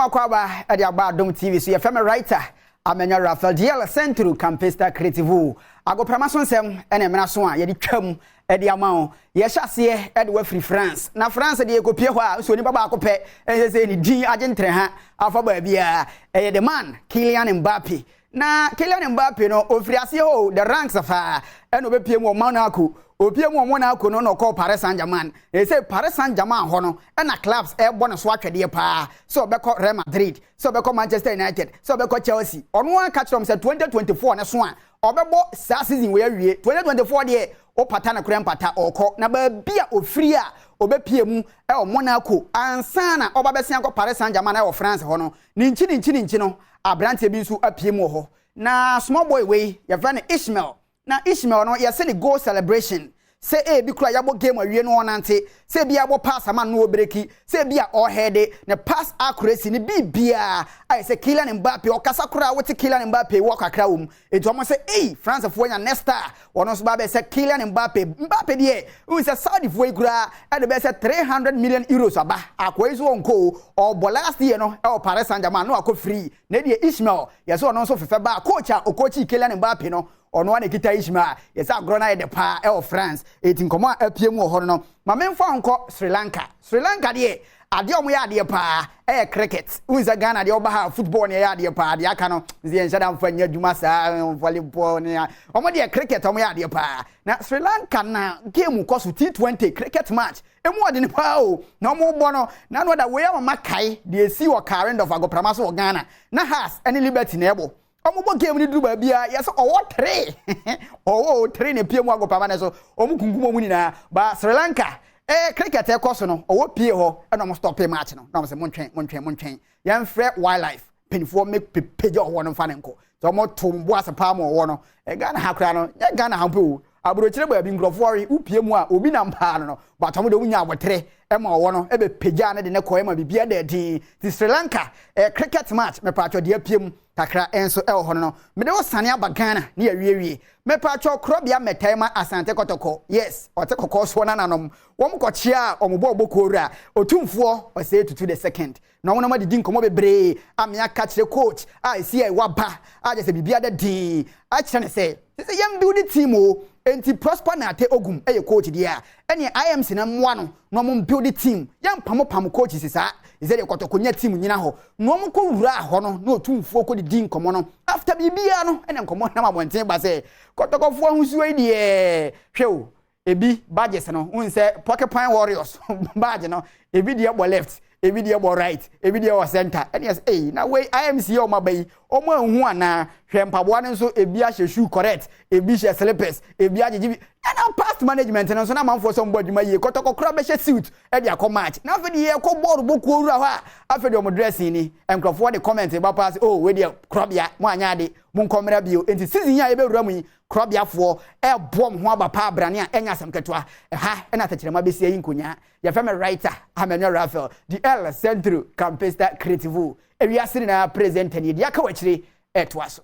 Akɔ aba de aba Adom TV so. Yɛfrɛ me writer Amanya Raphael DL Centro Campista Creativo. Agoprama so nsɛm ɛna ɛmena so a yɛde twam de ama wo. Yɛhyɛ aseɛ de wafiri France. Na France deɛ yɛkɔpie hɔ a, nso onipa baako pɛ ɛnsɛ sɛ ne din agye ntrɛha afa baabiara. Ɛyɛ the man Kylian Mbappe. Na Kylian Mbappe no, ofiri aseɛ hɔ the ranks faa ɛna ɔbɛpie mu wɔ Monaco. Opie mu wɔ Monaco no na ɔkɔɔ Paris Saint-Germain. Ɛsɛ Paris Saint-Germain hɔ no ɛna clubs ɛrebɔ ne so atwɛdeɛ paa sɛ ɔbɛkɔ Real Madrid, sɛ ɔbɛkɔ Manchester United, sɛ ɔbɛkɔ Chelsea. Ɔno ara ka kyerɛ wɔn sɛ 2024 ne so a ɔbɛbɔ saa season wei awie. 2024 deɛ wopata no korɛ mpata ɔkɔ na baabi a ofiri a ɔbɛpie mu ɛwɔ Monaco ansa na ɔba bɛsia akɔ Paris Saint-Germain ɛwɔ France hɔ no, ne nkyi ne nkyi ne nkyi no, aberanteɛ bi nso apue mu wɔ hɔ. Na small boy wei yɛfrɛ no Ishmael. Na Ishmael no, yɛsɛ ne goal celebration sɛ ebi kura yɛabɔ game awie no ɔnante sɛ ebi abɔ pass ama no ɔbreki sɛ ebi a ɔhɛde ne pass accuracy ne biribiara ayɛ sɛ Kylian Mbappe. Ɔkasa koraa wote Kylian Mbappe wɔ kakra wɔ mu. Eti wɔn sɛ ei, Francefoɔ nya next star, wɔn nso ba bɛ sɛ Kylian Mbappe. Mbappe deɛ n sɛ Saudifoɔ yi koraa ɛde bɛ sɛ €300 million aba akɔyi so wɔn ko. Ɔbɔ last year no ɛwɔ Paris Saint-Germain no akɔ free. Na deɛ Ishmael yɛsɛ ɔno nso fɛfɛ ba coach a ɔkɔkyi Kylian Mbappe no, ɔno ana kita Ishmael. Yɛsɛ agorɔ no ayɛ dɛ paa ɛwɔ France. Eti nkɔmɔ a apue mu wɔ hɔ no, maame nfa nkɔ Sri Lanka. Sri Lanka deɛ, adeɛ a wɔyɛ adeɛ paa ɛyɛ cricket. Wohu sɛ Ghana deɛ, ɔba ha, football ne ɛyɛ adeɛ paa. Deɛ aka no nsi yɛn nhyɛ da mfa nyɛ adwuma saa, volleyball ne wɔn deɛ cricket wɔn yɛ adeɛ paa. Na Sri Lanka na game kɔ so, T20 cricket match emu ɔde ne paa o na wɔn bɔ no na no da wei ama ma kae deɛ esi wɔ Carindorf agoprama so wɔ Ghana na Hearts ɛne Liberty na ɛbɔ. Wɔn bɔ game no duru baabi a yɛsɛ ɔwɔ three, ɔwɔ three na pie mu agoprama ne so, wɔn kunkum wɔn nyinaa. Ba Sri Lanka cricket ɛkɔ so no, ɔwɔ pie hɔ ɛna wɔn stop match no na wɔn sɛ montwɛn, montwɛn, montwɛn, yɛnfrɛ wildlife mpanyinfoɔ me pagya ɔwɔ no nfa ne nkɔ. Sɛ wɔn to mbo ase paa ma ɔwɔ no. Ghana ha koraa no, nyɛ Ghana ha mpo o, aburokyerɛ baabi nkurɔfoɔ re wopie mu a obi nam paa no, but wɔn de wɔn nya abɔtere ɛma ɔwɔ no ɛbɛ pagya ne de ne kɔ ɛma biribi ɛda ɛdin ti. Sri Lanka cricket match, mɛpaatwɔ deɛ apue mu kakra ɛnso ɛwɔ hɔ no. Mede wo sane aba Ghana ne yɛwiewie. Mɛpaatwɔ korɔbea mɛtae ma Asante Kɔtɔkɔ, yes, ɔte kɔkɔɔ soɔ nananom wɔn kɔkyea a wɔn bɔ ɔbɔ kowura Otumfoɔ Ɔsɛe Tutu the Second na wɔn nam adidi nkɔmɔ bebree amea ka kyerɛ coach a esi a ɛwɔ aba a kyerɛ sɛ biribi ada din akyerɛ ne sɛ yɛn build team o. Nti Prosper Nate Ogum ɛyɛ coach deɛ a ɛne IMC na mmoa no na wɔn build team. Yɛn pam pam coach si saa sɛ deɛ Kɔtɔkɔ nya team nyina hɔ na wɔn kɔ wura hɔ no na Otumfoɔ kɔ didi nkɔmɔ no. After biribiara no, ɛna nkɔmɔ nam abɔnten ba sɛ Kɔtɔkɔfoɔ ahosuo yi deɛ, hwɛ o, ebi badges no n sɛ Porcupine Warriors badge no, ebi deɛ bɔ left, ebi deɛ bɔ right, ebi deɛ wɔ center. Ɛne ɛsɛ ɛyi na wei IMC yɛ ɔmo aba yi, ɔmo ahu anaa? Hwɛ mpaboa no nso, ebi ahyɛ shoe correct, ebi hyɛ slippers, ebi agyegye bi. Ɛna past management no nso na amanfoɔ sɛ ɔmo bɔ adwuma yie. Kɔtɔkɔ kora bɛhyɛ suit ɛde akɔ match na afei deɛ yɛkɔ bɔɔlo bɔ kuo wura hɔ a, afei deɛ ɔmo dressing ni nkurɔfoɔ de comment ba paa sɛ, oh, wei deɛ korɔbea mo anya ade mo nkɔmmerɛ bio. Nti season yi a yɛbɛwura mu yi, korɔbeafoɔ ɛɛboɔ mo ho aba paa abrane a ɛnya asɛm ketewa. Ɛha ɛna atɛkyerɛma bɛsi ayi nkonyaa. Yɛfrɛ me writer Amanyɔ Raphael the El Centro Campista Creativo, ewiase nyinaa presenter ni. Deɛ aka wɔ akyire ɛtoa so.